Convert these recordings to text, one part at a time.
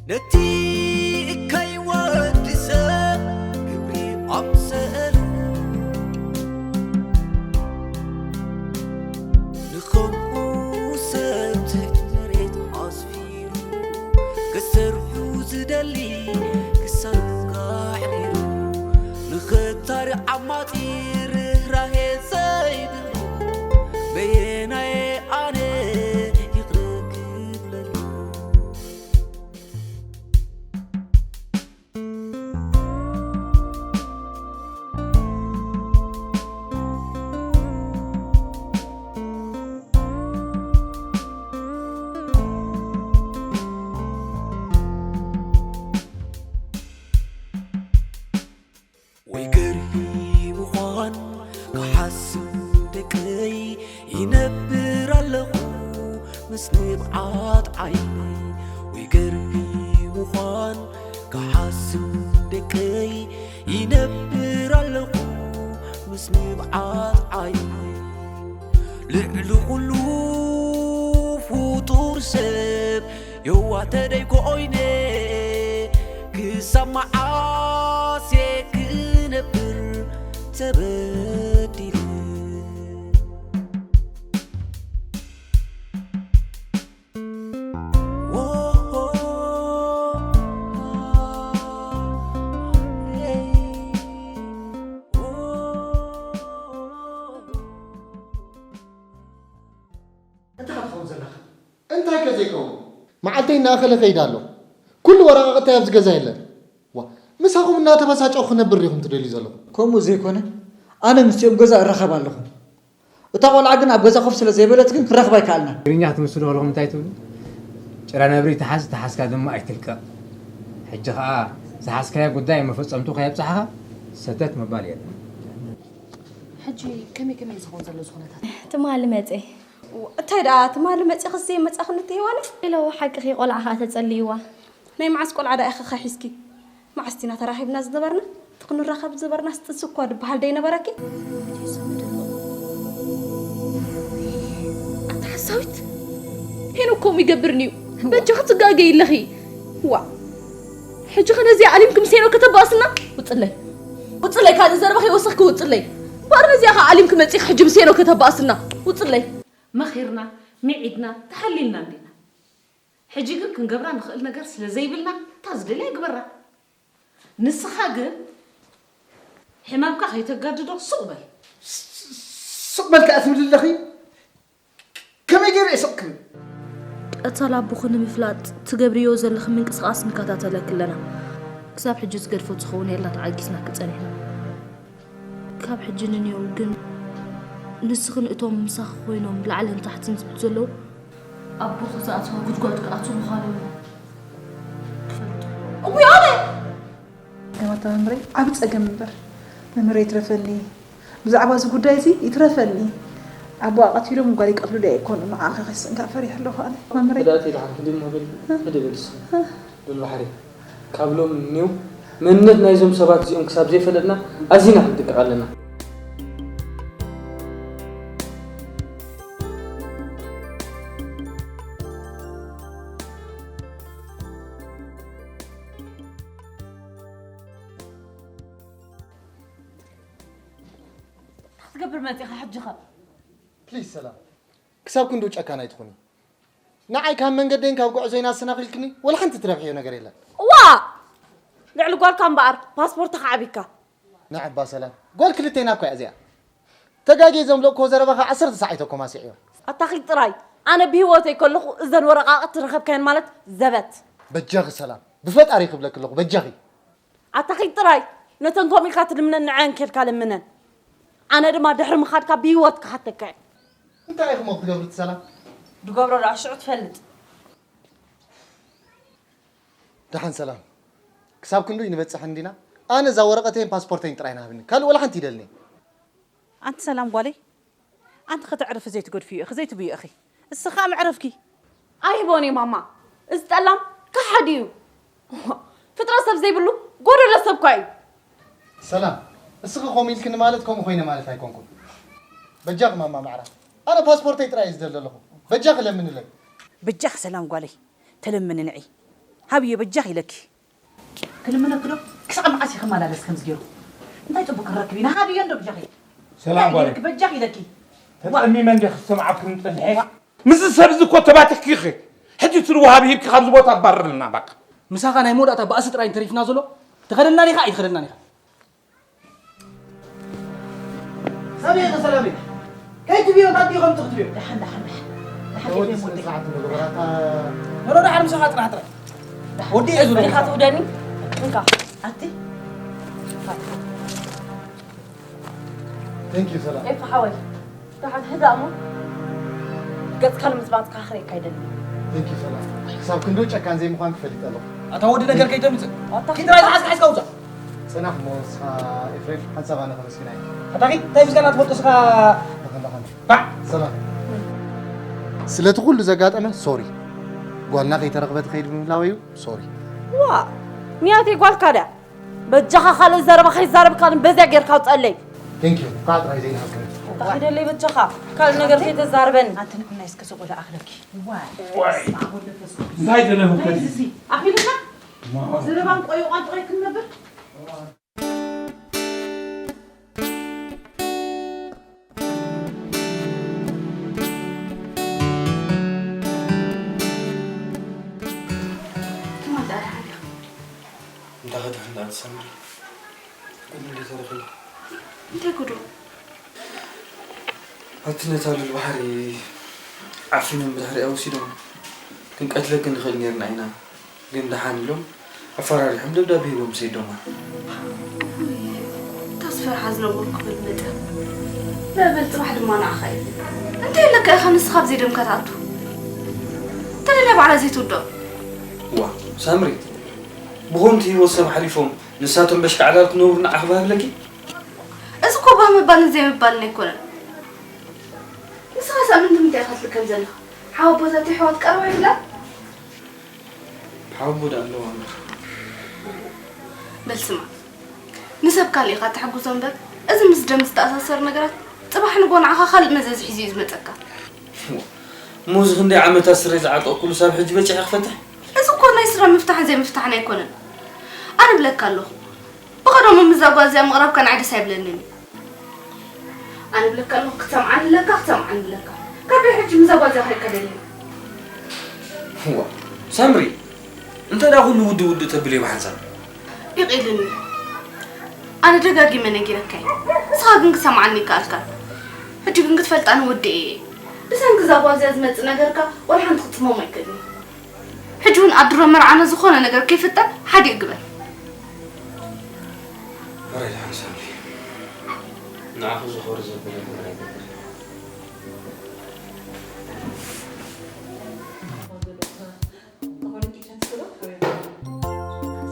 ነቲ እካይ ወዲ ሰብ ግብሪ ኣምሰሉ፣ ንኸምኡ ሰብ ትሕቲ መሬት ኣስፊሩ፣ ክሰርሑ ዝደሊ ክሳዱ ኣሕሪሩ፣ ንኽታሪ ዓማጺ ርህራሄ ዘይብሉ፣ በየናየ ኣነ ይቕረ ክብለሉ? ወይ ገርሂ ምዃን ክሓስብ ደቀይ ይነብር ኣለኹ ምስ ንብዓት ዓይነይ። ወይ ገርሂ ምዃን ክሓስብ ደቀይ ይነብር ኣለኹ ምስ ንብዓት ዓይነይ። ልዕሊ ኩሉ ፍጡር ሰብ የዋህ ተደይ ኮይነ ክሳብ መዓስ እየ ክነብር ተበዲለ? እንታይ ኢኻ ትኸውን ዘለኻ? እንታይ ከ ዘይከውን? መዓልተይ እናኣኸለ ከይድ ኣሎ። ኩሉ ወረቓቕተይ ኣብዚ ገዛ የለን። ዋ፣ ምሳኹም እናተበሳጨኹ ክነብር ዲኹም ትደልዩ ዘለኹም? ከምኡ ዘይኮነ፣ ኣነ ምስቲኦም ገዛ እራኸብ ኣለኹ። እታ ቆልዓ ግን ኣብ ገዛ ኮፍ ስለ ዘይበለት ግን ክራኽባ ኣይከኣልናን። ትግርኛ ክትምስሉ ከለኹም እንታይ ትብሉ? ጭራ ነብሪ ተሓዝ፣ ተሓዝካ ድማ ኣይትልቀቕ። ሕጂ ኸኣ ዝሓዝካዮ ጉዳይ መፈጸምቱ ከየብጻሕኻ ሰተት ምባል የለን። ሕጂ ከመይ ከመይ ዝኸውን ዘሎ እዚ ኩነታት? ትማሊ መጸ። እንታይ ደኣ ትማሊ መጺኽስ ዘይመጻኽኒ እትይዋኒ? ኢሎ ሓቅኺ ቆልዓ ኸኣ ተጸልይዋ። ናይ መዓስ ቆልዓ ደኣ ኢኺ ሒዝኪ? መዓስ ዲና ተራኺብና ዝነበርና? እቲ ክንራኸብ ዝነበርና ጥንሲ እኳ ድበሃል ደይነበረኪ? ኣታ ሓሳዊት! ሄኖክ ከምኡ ይገብርኒ እዩ። በጃኺ ትጋገይ ኣለኺ። ዋ! ሕጂ ኸ ነዚኣ ኣሊምኪ ምስ ሄኖክ ከተባእስና? ውጽለይ። ውጽለይ፣ ካልእ ዘረባ ከይወሰኽኪ ውጽለይ። እምበኣር ነዚኣ ኸ ኣሊምኪ መጺኺ ሕጂ ምስ ሄኖክ ከተባእስና? ውጽለይ። መኺርና፣ ምዒድና፣ ተሓሊልና እንዲና። ሕጂ ግን ክንገብራ ንኽእል ነገር ስለ ዘይብልና፣ እታ ዝደልያ ይግበራ። ንስኻ ግን ሕማምካ ከይተጋድዶ ሱቕ በል። ሱቕ በል ከኣ ትብሊ ኣለኺ? ከመይ ገይረ እየ ሱቕ ክብል? ቀታል ኣቦኺ ንምፍላጥ ትገብርዮ ዘለኺ ምንቅስቓስ ንከታተለኪ ኣለና። ክሳብ ሕጂ ዝገድፎ ዝኸውን የላ ተዓጊስናኪ ጸኒሕና። ካብ ሕጂ ንንየው ግን ንስኽን እቶም ምሳኺ ኮይኖም ላዕልን ታሕትን ዝብሉ ዘለዉ ኣቦኺ ዝኣተወ ጉድጓድ ክኣትዉ ምዃኖም ክፈልጡ። እውይ ኣነ! ገማታ መምረይ ዓቢ ጸገም እምበር መምረይ ይትረፈኒ። ብዛዕባ እዚ ጉዳይ እዚ ይትረፈኒ። ኣቦኣ ቀቲሎም ጓል ይቀትሉ ዶ ኣይኮኑ? ንዓኺ ከስንካ ፈሪሕ ኣለኹ ኣነ። መምረይ። ክዳእቲ ደሓን ህድእ እሞ በል። ህድእ በል እስኺ። ሉል ባሕሪ፣ ካብ ሎሚ ንኔው መንነት ናይዞም ሰባት እዚኦም ክሳብ ዘይፈለጥና ኣዚና ክንጥንቀቕ ኣለና። ክትገብር መጺኻ ሕጂ ኸ? ፕሊዝ ሰላም፣ ክሳብ ክንድኡ ጨካን ኣይትኹኒ። ንዓይ ካብ መንገደይን ካብ ጉዕዞይን ኣሰናኺልክኒ ወላ ሓንቲ ትረብሕዮ ነገር የለን። እዋ! ልዕሊ ጓልካ እምበኣር ፓስፖርትኻ ዓቢካ። ንዕባ ሰላም፣ ጓል ክልቴና እኮ እያ እዚኣ። ተጋግየ ዘምለጥክዎ ዘረባኻ ዓሰርተ ሰዓት ኣይተኮማሲዕዮ። ኣታ ኺድ ጥራይ፣ ኣነ ብህይወተይ ከለኹ እዘን ወረቓቕቲ ረኸብካየን ማለት ዘበት። በጃኺ ሰላም፣ ብፈጣሪ ክብለኪ ኣለኹ፣ በጃኺ። ኣታ ኺድ ጥራይ፣ ነተን ከምኡ ኢልካ ትልምነን ንዐን ኬድካ ለምነን። ኣነ ድማ ድሕሪ ምኻድካ ብህይወት ክሓተካ እየ። እንታይ ኢኹም ክትገብሩ ትሰላ? ድገብሮ ደኣ ሽዑ ትፈልጥ። ደሓን ሰላም። ክሳብ ክንዱይ ንበጽሕ እንዲና? ኣነ እዛ ወረቐተይን ፓስፖርተይን ጥራይ ንሃብኒ። ካልእ ወላ ሓንቲ ይደልኒ። ኣንቲ ሰላም ጓለይ፣ ኣንቲ ከተዕርፊ ዘይትገድፍዮ ኢኺ፣ ዘይትብዮ ኢኺ። እስኻ መዕረፍኪ። ኣይቦን እየ ማማ። እዚ ጠላም ከሓዲ እዩ። ፍጥረት ሰብ ዘይብሉ ጎደሎ ሰብ እኳ እዩ። ሰላም፣ እስኺ ከምኡ ኢልክኒ ማለት ከምኡ ኮይነ ማለት ኣይኮንኩን። በጃኺ ማማ ማዕራ፣ ኣነ ፓስፖርተይ ጥራይ እየ ዝደሊ ዘለኹ። በጃኺ ለምንለይ። በጃኺ ሰላም ጓለይ፣ ተለምኒ ንዒ። ሃብዮ በጃኺ ኢለኪ። ክልምነኪ ዶ? ክሳዕ መዓስ ኢኺ ክመላለስ ከምዚ ገይሩ? እንታይ ጽቡቕ ክንረክብ ኢና? ሃብዮ እንዶ በጃኺ። ሰላም እንታይ ጓለይ። ገይርኪ በጃኺ ኢለኪ። ተጸሚመ እንደ ክሰምዓኩም ጸኒሐ። ምስ ሰብ እዚ እኮ ተባቲኽኪ ኢኺ። ሕጂ እቲ ወሃቢ ሂብኪ ካብዚ ቦታ ኣባርርልና ባካ። ምሳኻ ናይ መወዳእታ ባእሲ ጥራይ እንተሪፍና ዘሎ፣ ትኸደልና ዲኻ ኣይትኸደልና ዲኻ? ሰላም ኢኻ፣ ሰላም ኢኻ። ከይትብዮ፣ እንታይ ኢኹም ትኽትብዮ? ደሓን፣ ደሓን፣ ደሓን። ደሓን፣ ወዲ ደሓን፣ ስነ ወዲ። ስርዓት ንግበራታ። ኖ፣ ኖ፣ ደሓን ምሳኻ ጥራሕ ጥራይ። ወዲ እየ ዝብለካ። ኢኻ ትውደኒ? እንካ፣ ኣቲ። Thank you፣ ሰላም። ኤፍ ሓወይ። ደሓን ህዳእ እሞ ገጽካ ንምጽባጽካ ክርእየካ ኣይደልን። Thank you ሰላም። ክሳብ ክንዶ ጨካን ዘይምዃን ክፈልጥ ኣለኹ። ኣታ ወዲ ነገር ከይተምጽእ። ኣታ ኪድ ጥራይ ዝሓዝካ ሒዝካ ውጻእ። ጽናሕ እሞ ንስኻ ኤፍሬም ሓንሳብ ኣነ ከመስግና እየ። ኣታ ኪድ እንታይ ምስጋና ትፈልጦ ስኻ? ንኸን ንኸን። ባዕ። ሰላም። ስለቲ ኩሉ ዘጋጠመ ሶሪ። ጓልና ከይተረኽበ ትኸይድ ምህላወዩ ሶሪ። ዋ ንያተይ ጓልካ ድያ? በጃኻ ካልእ ዘረባ ከይዛረብካኒ በዚያ ጌርካ ውፀለይ። Thank you። ኳ ጥራይ ዘይናሃብክኒ። ኣታ ኺደለይ በጃኻ ካልእ ነገር ከይተዛርበኒ። ኣንቲ ንዕናይ እስከ ሰቆዳ ኣኽለኪ። ዋይ። ዋይ። በስመ ኣብ ወወልድ ወመንፈስ ቅዱስ። እንታይ ደለኹ እንታይ ከዲ? እዚ ኣኺልካ? ማማ። ዘረባን ቆይቋን ጥራይ ክንነብር? እንታይ ከድሕን ደኣ ትሰምሪ? ጉድ እንዴ ተረኺቡ። እንታይ ጉዱ? ኣብቲ ነታ ሉል ባሕሪ ዓፊኖም ብድሕሪኣ ወሲዶም። ክንቀትለኪ ንኽእል ኔርና ኢና። ግን ደሓን ኢሎም ኣፈራሪሖም ደብዳቤ ሂቦም ሰይዶማ። ተስፈርሓ ዝነበርኩ ክብል መጠን። በል ጽባሕ ድማ ንዓኻ እዩ። እንታይ ኣለካ ኢኻ ንስኻ ኣብ ዘይደምካ ትኣቱ? ተደልያ ባዕላ ዘይትውድኦ። ዋ፣ ሳምሪ፣ ብኸምቲ ህይወት ሰብ ሓሊፎም ንሳቶም በሽካ ዕላል ክነብሩ ንዓኺ ባህ ይብለኪ? እዚ እኮ ባህ ምባልን ዘይምባልን ኣይኮነን። ንስኻ ሳብ ምንታይ ኢኻ ትልከም ዘለኻ? ሓወቦታት የሕዋት ቀረባ ይብላ? ሓወቦ ደኣ ኣለዋ እምበር። በል ስማዕ፣ ንሰብ ካልእ ኢኻ ተሕጉሶ እምበር፣ እዚ ምስ ደም ዝተኣሳሰር ነገራት ጽባሕ ንጎ ንዓኻ ካልእ መዘዝ ሒዙ እዩ ዝመጸካ። እሞ እዚ ክንደይ ዓመታት ስረይ ዝዓጠቕኩሉ ሳብ ሕጂ በጺሐ ክፈትሕ? እዚ እኮ ናይ ስረ ምፍታሕን ዘይምፍታሕን ኣይኮነን። ኣነ እብለካ ኣለኹ፣ ብቐደሙ ምስዛ ጓል እዚኣ ምቕራብካ ንዓይ ደስ ኣይብለንን እዩ። ኣነ እብለካ ኣለኹ፣ ክትሰምዓኒ ኣለካ፣ ክትሰምዓኒ ኣለካ። ካብ ናይ ሕጂ ምስዛ ጓል እዚኣ ክርእየካ ደልየ። እዋ፣ ሳምሪ፣ እንተ ደኣ ኩሉ ውድእ ውድእ ተብልዮ ብሓንሳብ? ይቕኢልኒ። ኣነ ደጋጊመ ነጊረካ እየ። ንስኻ ግን ክትሰምዓኒ ኣይከኣልካን። ሕጂ ግን ክትፈልጣኒ ወዲኤ እየ። ብሰንኪ እዛ ጓል እዚኣ ዝመጽእ ነገርካ ዋላ ሓንቲ ክጽመም ኣይክእልን እዩ። ሕጂ እውን ኣብ ድሮ መርዓና ዝኾነ ነገር ከይፍጠር ሓዲኡ ግበር። ሕራይ ደሓን ሳምሪ፣ ንዓኺ ዝኾሪ ዘብል ነገር ኣይገብርን።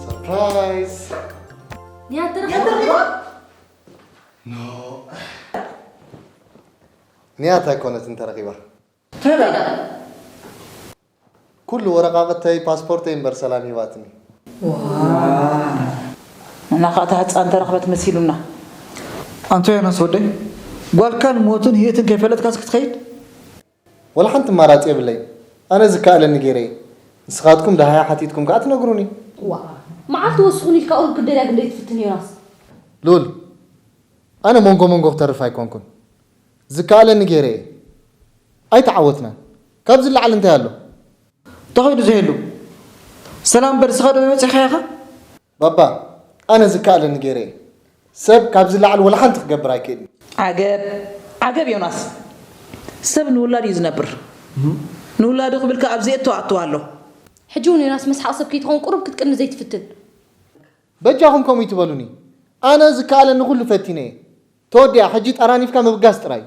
ሰርፕራይዝ! ንያት ተረኽባ? ኖ። ንያት ኣይኮነትን ተረኺባ። ተዳ። ኩሉ ወረቃቅተይ ፓስፖርተይ እምበር ሰላም ሂባትኒ። ንሕና ከዓ እታ ህፃን ተረኽበት መሲሉና። ኣንቶ ዮናስ ወደይ፣ ጓልካን ሞትን ህይወትን ከይፈለጥካስ ክትኸይድ? ወላ ሓንቲ ኣማራፂ የብለይ። ኣነ ዝከኣለኒ ገይረ እየ። ንስኻትኩም ደሃያ ሓቲትኩም ከዓ ትነግሩኒ። ዋ፣ መዓልቲ ወስኹን ኢልካ ቁሩብ ክትደልያ ግን ደይትፍትን ዮናስ። ሉል፣ ኣነ መንጎ መንጎ ክተርፍ ኣይኮንኩን። ዝከኣለኒ ገይረ እየ። ኣይተዓወትናን። ካብዚ ላዕሊ እንታይ ኣሎ? ተኸይዱ ዘይህሉ። ሰላም በል፣ ንስኻ ዶ በፂሕኻ ኢኻ? ባባ፣ ኣነ ዝከኣለኒ ገይረ እየ። ሰብ ካብዚ ላዕሊ ወላ ሓንቲ ክገብር ኣይክእልን። ዓገብ፣ ዓገብ ዮናስ። ሰብ ንውላድ እዩ ዝነብር። ንውላዱ ክብል ከኣ ኣብ ዘየእቶ ኣእትዎ ኣሎ። ሕጂ እውን ዮናስ መስሓቕ ሰብ ከይትኸውን ቁሩብ ክትቅኒ ዘይትፍትን። በጃኹም ከምኡ ይትበሉኒ። ኣነ ዝከኣለኒ ኩሉ ፈቲነ እየ። ተወዲኣ፣ ሕጂ ጠራኒፍካ ምብጋስ ጥራይ።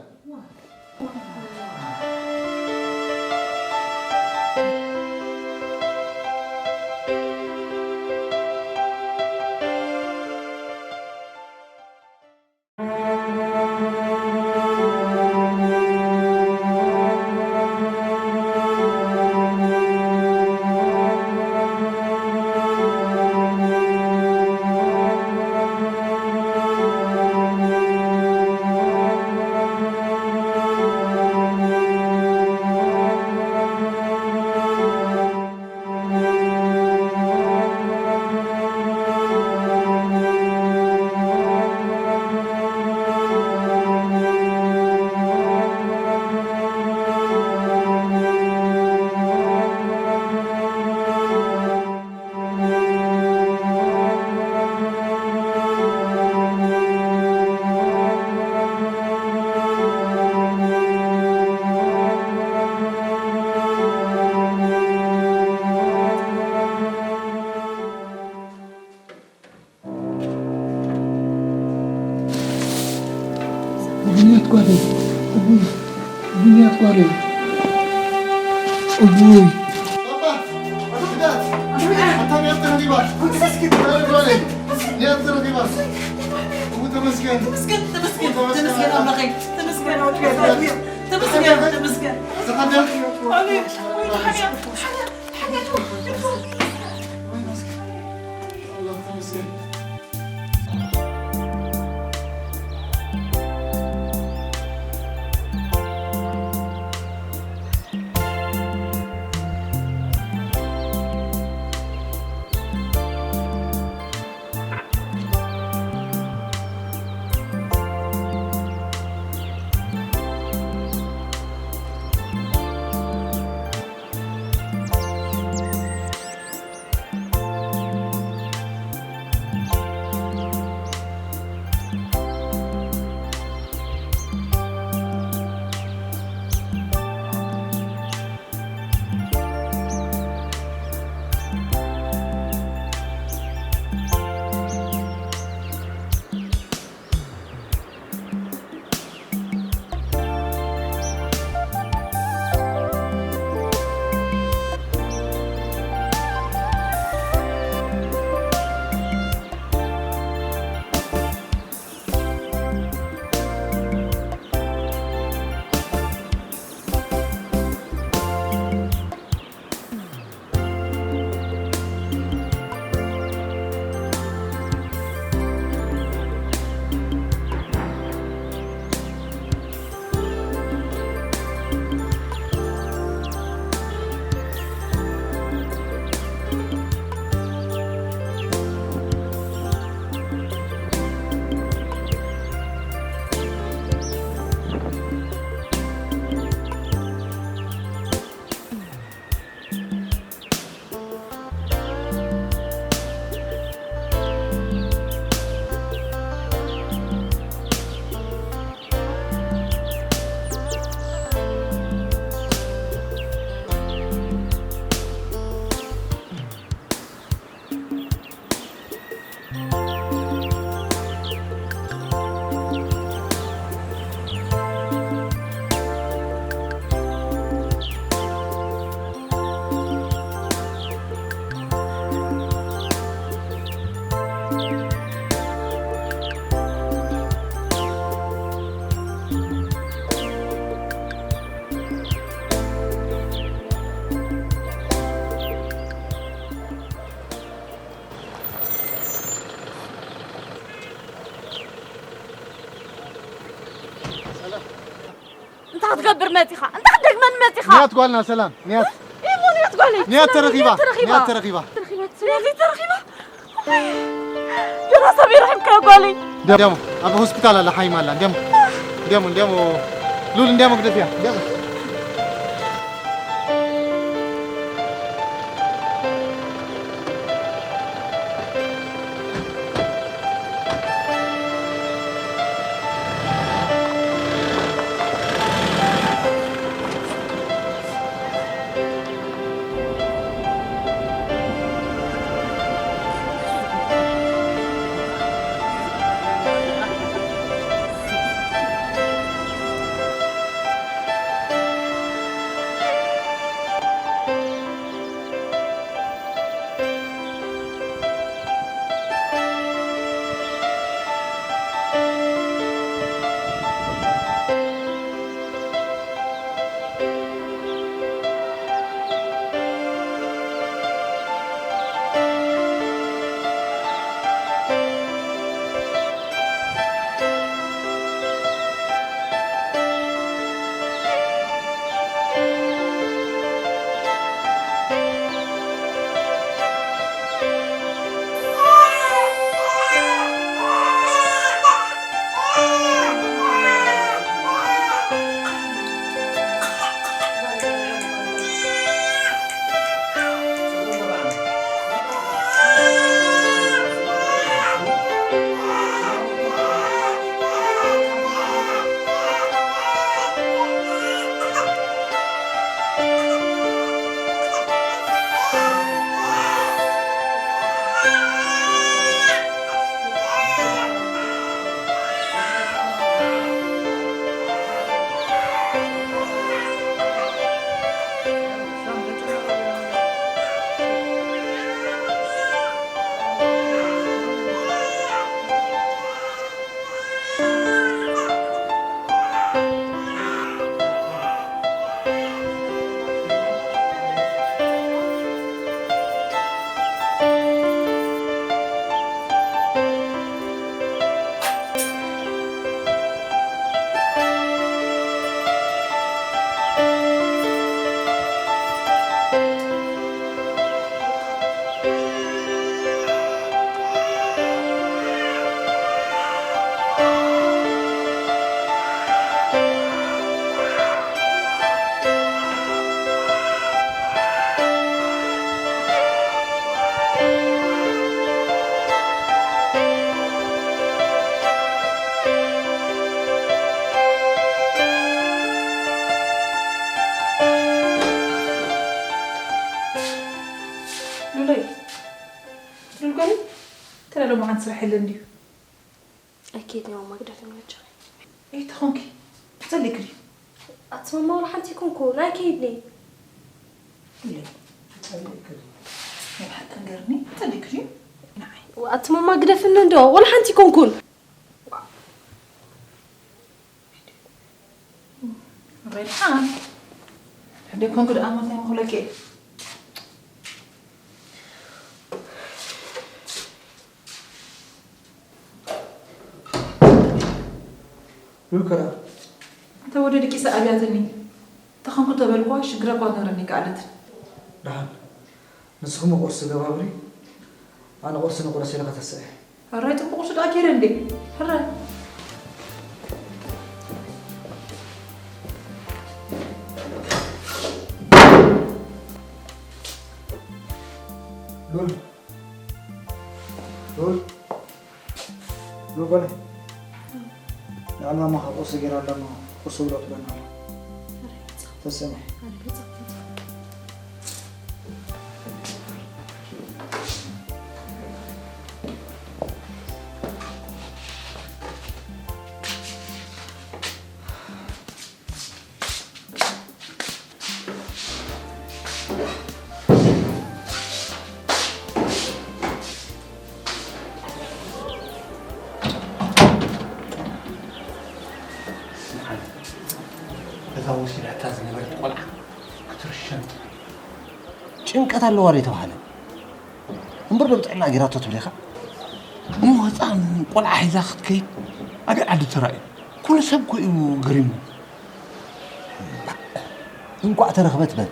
ጓለይ፣ እቡይ፣ እቡይ፣ ንያት ጓለይ፣ እቡይ። ባባ፣ ኣታ ንያት ተረኺባ። ጓለይ፣ ንያት ተረኺባ። እቡ ተመስገን። ተመስገን፣ ተመስገን፣ ተመስገን ኣምላኸይ። ተመስገን፣ ተመስገን፣ ተመስገን። ዝሓደር። ኣሜን። ኣሜን። ኣምላኽ ተመስገን። እንታይ ክትገብር መጺኻ? እንታይ ክትደግመኒ መጺኻ? ንያት ጓልና ሰላም፣ ንያት። ኢሞ ንያት ጓለይ። ንያት ሰላም፣ ተረኺባ፣ ንያት ተረኺባ። ንያት ተረኺባ። ተረኺባ፣ ንያት ተረኺባ። ገና ሰበይ ረኺብካዮ ጓለይ። እንዲያሞ፣ ኣብ ሆስፒታል ኣላ፣ ሓይማ ኣላ። እንዲያሞ፣ እንዲያሞ፣ እንዲያሞ። ሉል፣ እንዲያሞ ግደፍያ። እንዲያሞ። ሉል ጓለይ፣ ተላ ሎማዓንቲ ስራሕ የለን ድዩ? ኣይከይድን እየ ማማ፣ ግደፍኒ በጃኺ። እይ፣ ተኾንኪ ትጸልይኪ ድዩ? ኣቲ ማማ፣ ወላ ሓንቲ ኣይኮንኩን፣ ኣይከይድን እየ። ኢለ ትጸልይኪ ድዩ? ናይ ብሓቂ ንገርኒ፣ ትጸልይኪ ድዩ? ንዓይ። ኣቲ ማማ፣ ግደፍኒ እንዶ፣ ወላ ሓንቲ ኣይኮንኩን። ሬድሓን፣ ሕደይ ኮንኩ ደኣ፣ ሞት ኣይመኽለኪ። ሉል ከራ። እንተ ወደ ድቂሰ ኣብያትኒ። ተኸንኩ ተበልኳ፣ ሽግረ እኳ ነረኒ ከኣለት። ደሓን። ንስኹም ቁርሲ ገባብሪ፣ ኣነ ቁርሲ ንቁረስ ኢለ ከተስዐ። ሕራይ ጽቡቕ ቁርሲ ደኣ ኬረ እንዴ? ሕራይ። ሉል። ሉል። ሉል በለ። ንዓል ማማ ካብ ቁርሲ ገይራ ኣላ እሞ ቁርሲ ብሎ ትብለና ኣላ። ተሰሚ። እዛ ወሲዳታ ዝነበረት ቆልዓ ክትርሸን ጥራይ። ጭንቀት ኣለዋ ዶ የተባህለ? እምበር ዶ ብጥዕና ጌራቶ ትብል ኢኻ? እሞ ህፃን ቆልዓ ሒዛ ክትከይድ ኣበይ ዓዲ ተራእዩ? ኩሉ ሰብ እኮ እዩ ገሪሙ። እንቋዕ ተረኽበት በል።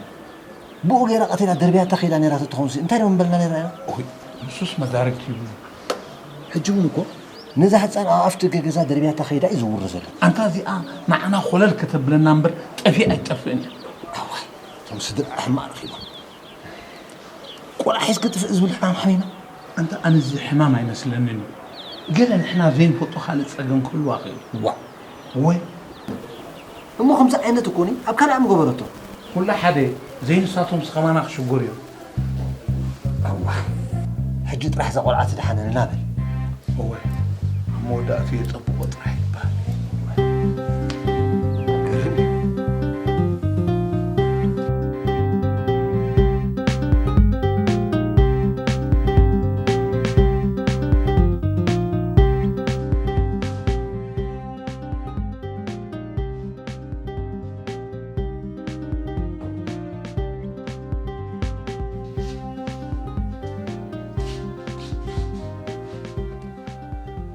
ብኡ ገይራ ቀቲላ ደርብያታ ከይዳ ነይራ ተትኸውን ሲ እንታይ ደኣ ምበልና ነይርና ኢና? ኦይ፣ ንሱስ መዳርግቲ ይብሉ። ሕጂ እውን እኮ ነዛ ህፃን ኣብ ኣፍ ደገ ገዛ ደርብያታ ከይዳ እዩ ዝውር ዘሎ። ኣንታ እዚኣ ንዓና ኮለል ከተብለና እምበር ጠፊኣ ኣይትጠፍእን እያ። ኣዋይ፣ እቶም ስድራ ሕማቕ ረኺቦም። ቆልዓ ሒዝኪ ጥፍእ ዝብል ሕማም ሓሚማ? ኣንታ ኣነ እዚ ሕማም ኣይመስለንን እዩ። ገለ ንሕና ዘይንፈልጦ ካልእ ጸገም ክህልዋ ክእል። ዋእ! ወይ እሞ ከምዚ ዓይነት እኮ ኒ ኣብ ካልእ ምገበረቶ። ኩሉ ሓደ ዘይንሳቶምስ ከማና ክሽገሩ እዮም። ኣዋ፣ ሕጂ ጥራሕ እዛ ቆልዓ ትድሓነልና በል። እወ፣ ኣብ መወዳእትኡ የጸብቖ ጥራሕ ይበሃል። ገርም እዩ።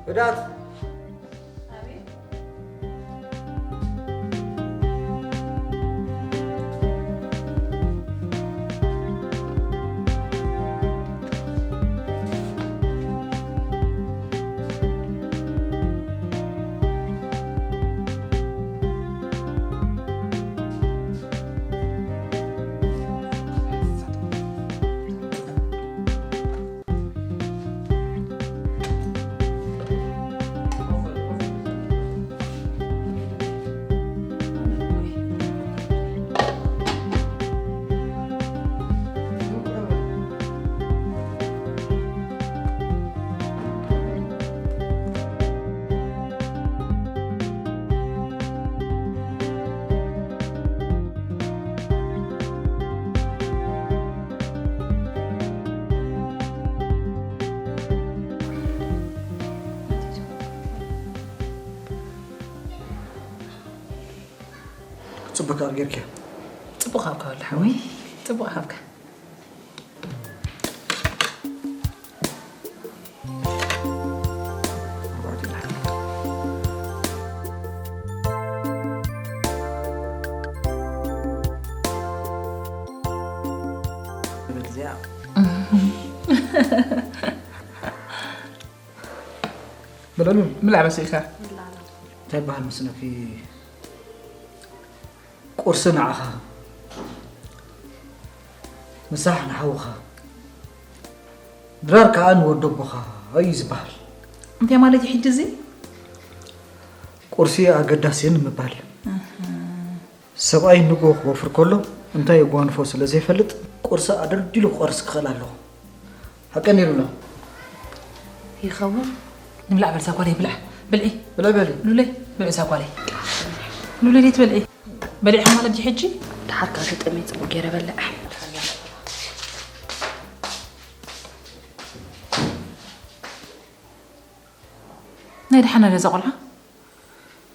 ህዳት። ጽቡቅ ከኣ ጌርክያ። ጽቡቅ ሃብካ ወዲ ሓወይ። ጽቡቅ ሃብካ። በለሉ። ምን ላዕበስ ኢኻ? እንታይ በሃል መስለኪ? ቁርሲ ንዓኻ፣ ምሳሕ ንሓውኻ፣ ድራር ከኣ ንወዲ ኣቦኻ እዩ ዝበሃል። እንታይ ማለት እዩ ሕጂ እዚ? ቁርሲ ኣገዳሲ እዩ ንምባል። ኣሃ። ሰብኣይ ንግሆ ክወፍር ከሎ እንታይ የጓንፎ ስለ ዘይፈልጥ፣ ቁርሲ ኣደልዲሉ ክቖርስ ክኽእል ኣለኹ። ሓቀን ይብሎ። ይኸውን። ንብላዕ በል እዛ ጓለይ ብልዕ። ብልዒ። ብልዕ በሊ። ሉለይ ብልዕ እዛ ጓለይ። ሉለይ ደይ ትበልዒ። በሊዕኺ ማለት ድዩ ሕጂ? ደሓር ከዓ ተጠምየ ፅቡቅ ገይረ በልዐ። ናይ ደሓና ደዛ ቆልዓ።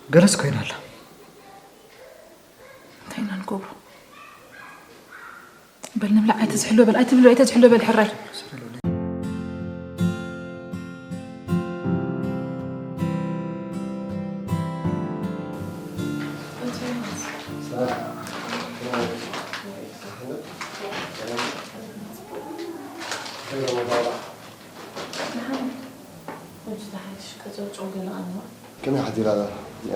ገለስ ኮይና ኣላ። እንታይ ኢና ንገብሮ? በል ንብላዕ ኣይተዝሕሎ በል ኣይትብሎ ኣይተዝሕሎ በል ሕራይ። ከመይ ሓዲራ እያ?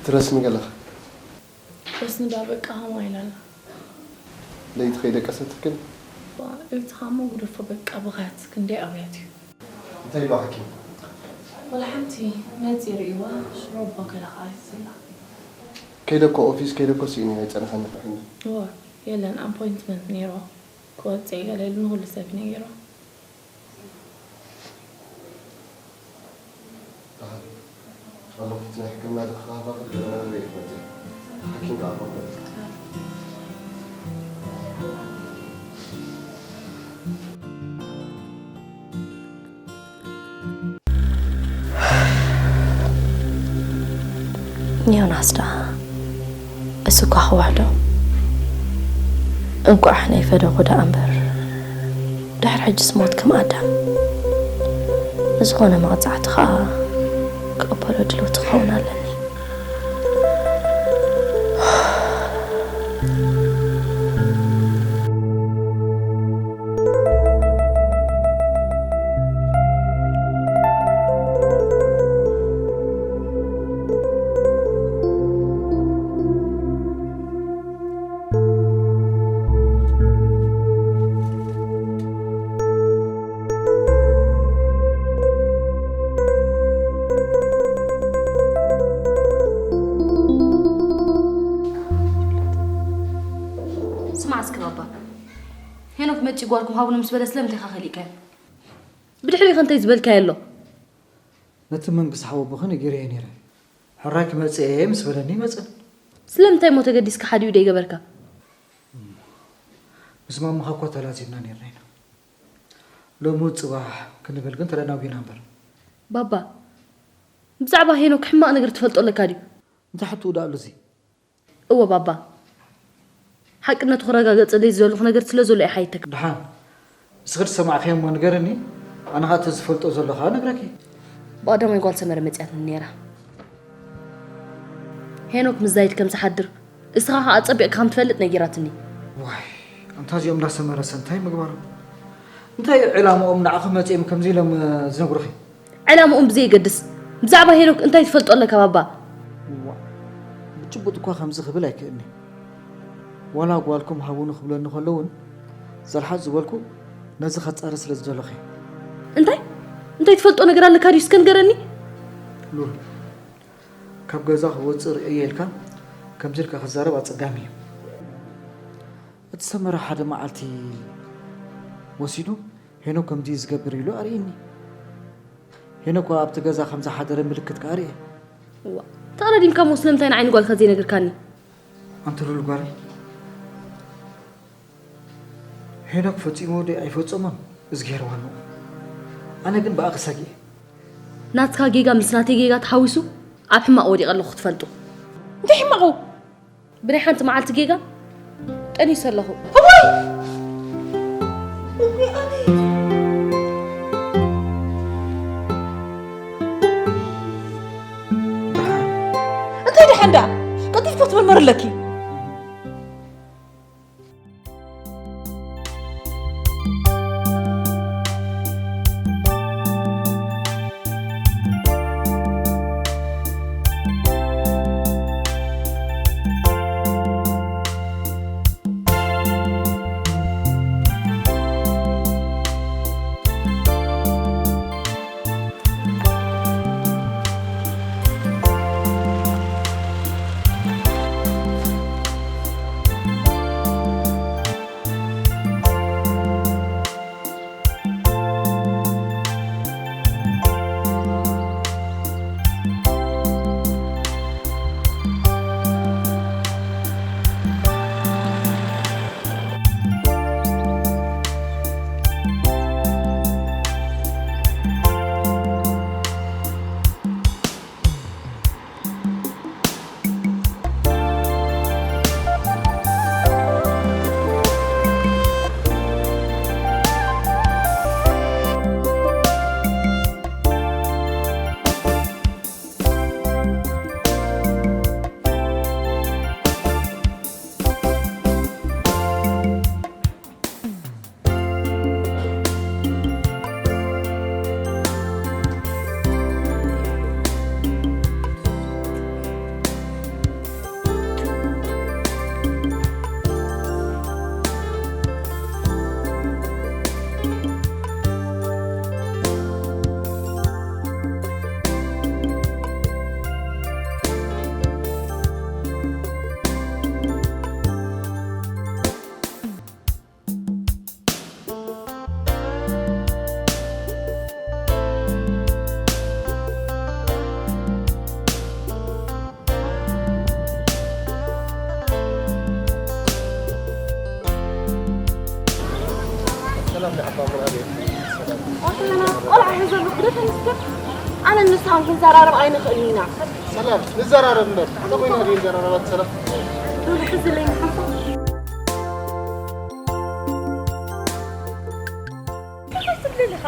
ትረስኒ ገለኻ? ረስኒ ዳ በቃ ሃማ ኢላላ። ለይቲ ከይደቀሰትክን? ለይቲ ሃሞ ጉደፎ በቃ ብኽያት ክንደይ ኣብያት እዩ። እንታይ ኢሉ ሓኪም? ወላ ሓንቲ መፂ ርእይዋ ሽሮ እባ ገለ ከዓ ይዝላ። ከይደ እኮ ኦፊስ ከይደ እኮ ስኢነ ኣይፀንሐን ንፍሕኒ። እዋ የለን ኣፖይንትመንት ነይርዋ ክወፅእ ገለ ኢሉ ንኩሉ ሰብ ነጊርዋ። ደሓን። ኣብ መኽፈቲ ናይ ሕክምና ድኻ ከፋፍል ገለ ነገር እየ ክመጽእ። ሓኪም ከኣ ከንብብ። ዮናስ ደኣ እሱ እኳ ክውሕዶ እንቋዕ ናይ ፈደኹ ደኣ እምበር ድሕሪ ሕጅስ ሞት ከም ኣዳም ንዝኾነ መቕጻዕቲ ኸኣ ክቕበሎ ድልውቲ ክኸውን ኣለኒ። ስማዕ እስከ ባባ፣ ሄኖክ መጺኡ ጓልኩም ሃቡኒ ምስ በለ ስለምንታይ ኢኻ ከሊእካዮ? ብድሕሪኡ ከ እንታይ ዝበልካዮ ኣሎ? ነቲ መንግስ ሓወቦኺ ነጊረዮ ነይረ። ሕራይ ክመጽእ እየ ምስ በለኒ ይመጽእ። ስለምንታይ እሞ ተገዲስካ ሓዲኡ ደይገበርካ? ምስ ማማኻ እኳ ተላዚብና ነይርና ኢና። ሎሚ እውን ጽባሕ ክንብል ግን ተደናጒና እምበር። ባባ፣ ብዛዕባ ሄኖክ ሕማቕ ነገር ትፈልጦ ኣለካ ድዩ? እንታይ ሕትኡ ደኣ ኣሎ እዚ? እወ ባባ፣ ሓቅነቱ ክረጋገጸለይ ዝደለኹ ነገር ስለ ዘሎ እየ ሓቲተካ። ደሓን፣ ንስኺ ዝሰማዕክዮ እሞ ንገርኒ፣ ኣነ ኸኣ እቲ ዝፈልጦ ዘሎ ኸኣ እነግረኪ። ብቐዳማይ ጓል ሰመረ መጺኣትኒ ነይራ። ሄኖክ ምስ ዛይድ ከም ዝሓድር፣ እስኻ ኸኣ ኣጸቢቕካ ከም ትፈልጥ ነጊራትኒ። ዋይ፣ ኣንታ እዚኦም እንዳ ሰመረሰ እንታይ ምግባሮም? እንታይ እዩ ዕላምኦም ንዓኺ መጺኦም ከምዚ ኢሎም ዝነግሩኺ? ዕላምኡም ብዘየገድስ ብዛዕባ ሄኖክ እንታይ ትፈልጦ ኣለካ ባባ? ዋእ፣ ብጭቡጥ እኳ ከምዚ ክብል ኣይክእልን'የ። ዋላ ጓልኩም ሃቡኒ ክብለኒ ከሎ እውን ዘልሓጥ ዝበልኩ ነዚ ከጻሪ ስለ ዝደለኹ'የ። እንታይ? እንታይ ትፈልጦ ነገር ኣለካ ድዩ እስከ ንገረኒ? ሉል፣ ካብ ገዛ ክወጽእ ርእየዮ ኢልካ ከምዚ ኢልካ ክዛረብ ኣጸጋሚ እዩ። እቲ ሰመረ ሓደ መዓልቲ ወሲዱ ሄኖክ ከምዚ እዩ ዝገብር ኢሉ ኣርእይኒ። ሄኖክ ኣብቲ ገዛ ከም ዝሓደረ ምልክት ከኣ ርእየ። እዋእ፣ ተቐዳዲምካ እሞ ስለምንታይ ንዓይ ንጓልካ ዘይነግርካኒ? ኣንቲ ሉል ጓለይ፣ ሄኖክ ፈጺምዎ ድዩ ኣይፈጸሞን እዝግሄር ዋንኡ። ኣነ ግን ብኣኺ ሰጊኤ። ናትካ ጌጋ ምስ ናተይ ጌጋ ተሓዊሱ ኣብ ሕማቕ ወዲቐ ኣለኹ ክትፈልጡ። እንታይ ሕማቕ? ብናይ ሓንቲ መዓልቲ ጌጋ ጠኒሰ ኣለኹ። እዋይ! እንታይ ደሓን ደኣ ቀልጢፍኪ ክትምርመሪ ኣለኪ። ኣኸለና ቆልዓ ሒዘ ኣሎ ክደፈ ንስከ ኣነ ንስኻን ክንዘራረብ ኣይንኽእልን ኢና። ሰላም ንዘራረብ እምበር እንታይ ኮይና ድዩ ንዘራረባት ሰላም። ዶሊ ሕዝለይ ንሓንሳ እንታይ ትብልልኻ?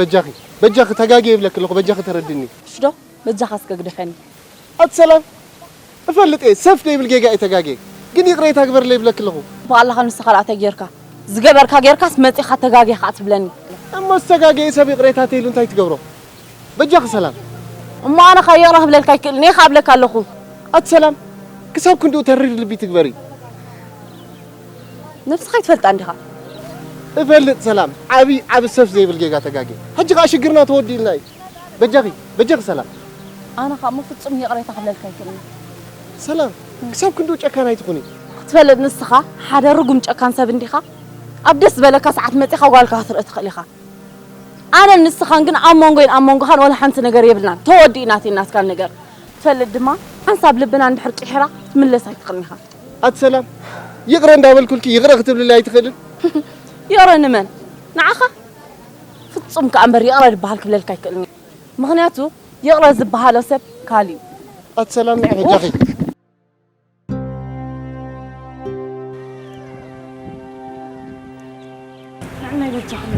በጃኺ በጃኺ ተጋጌ ይብለክ ኣለኹ በጃኺ ተረድኒ። ሽዶ በጃኻ እስከ ግደፈኒ። ኣቲ ሰላም እፈልጥ እየ ሰብ ደይብል ጌጋ እየ ተጋጌ ግን ይቕሬታ ግበርለይ ይብለክ ኣለኹ። ብኣላኻ ንስኻ ደኣ ተጌርካ ዝገበርካ ጌርካስ መጺኻ ተጋጌ ኸኣ ትብለኒ። እሞ ዝተጋገየ ሰብ ይቕሬታ ተይሉ እንታይ ትገብሮ? በጃኺ ሰላም። እሞ ኣነ ኸኣ ይቕረ ክብለልካ ኣይክእልን እየ ኸኣ እብለካ ኣለኹ። ኣቲ ሰላም ክሳብ ክንድኡ ተሪር ልቢ ትግበሪ። ነብስኻ ኣይትፈልጣን ዲኻ? እፈልጥ ሰላም ዓቢ ዓቢ ሰብ ዘይብል ጌጋ ተጋጌ። ሕጂ ኸኣ ሽግርና ተወዲእልና እዩ። በጃኺ በጃኺ ሰላም። ኣነ ኸኣ እሞ ፍጹም ይቕሬታ ክብለልካ ኣይክእልን። ሰላም ክሳብ ክንድኡ ጨካን ኣይትኹኒ። ክትፈልጥ ንስኻ ሓደ ርጉም ጨካን ሰብ እንዲኻ። ኣብ ደስ ዝበለካ ሰዓት መጺኻ ጓልካ ክትርኢ ትኽእል ኢኻ። ኣነን ንስኻን ግን ኣብ መንጎይን ኣብ መንጎኻን ወላ ሓንቲ ነገር የብልናን። ተወዲኡ ናተይን ናትካን ነገር። ትፈልጥ ድማ ሓንሳብ ልብና እንድሕር ቂሒራ ክትምለስ ኣይትኽእልን ኢኻ። ኣቲ ሰላም ይቕረ እንዳበልኩልኪ ይቕረ ክትብልለይ ኣይትኽእልን? ይቕረ ንመን? ንዓኻ? ፍጹም ከኣ እምበር ይቕረ ዝበሃል ክብለልካ ኣይክእልን እየ። ምኽንያቱ ይቕረ ዝበሃሎ ሰብ ካልእ እዩ። ኣቲ ሰላም ንዒ በጃኺ። ንዕናይ በጃኹም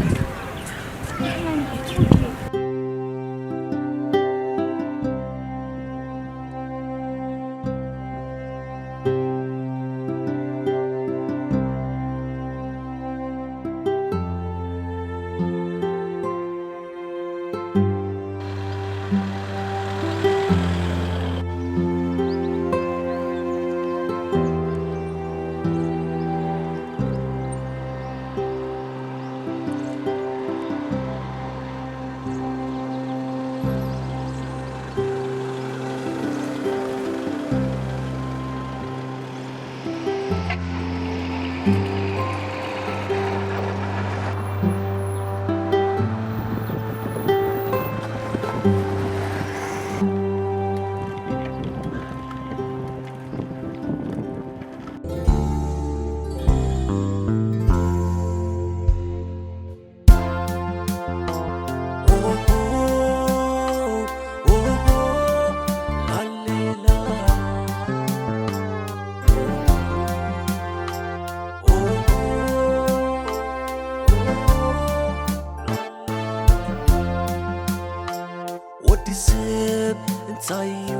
ወዲ ሰብ እንታይ እዩ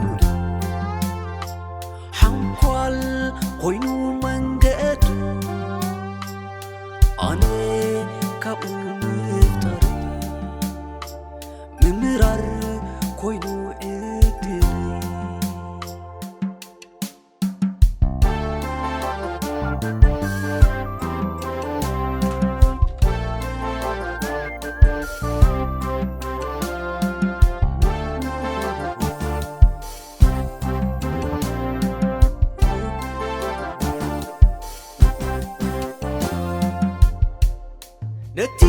ጉዱ ሓንኳል ኮይኑ መንገዱ ኣነ ካብኡ ምፍጣር ምምራር ኮይኑ ዕድል ነቲ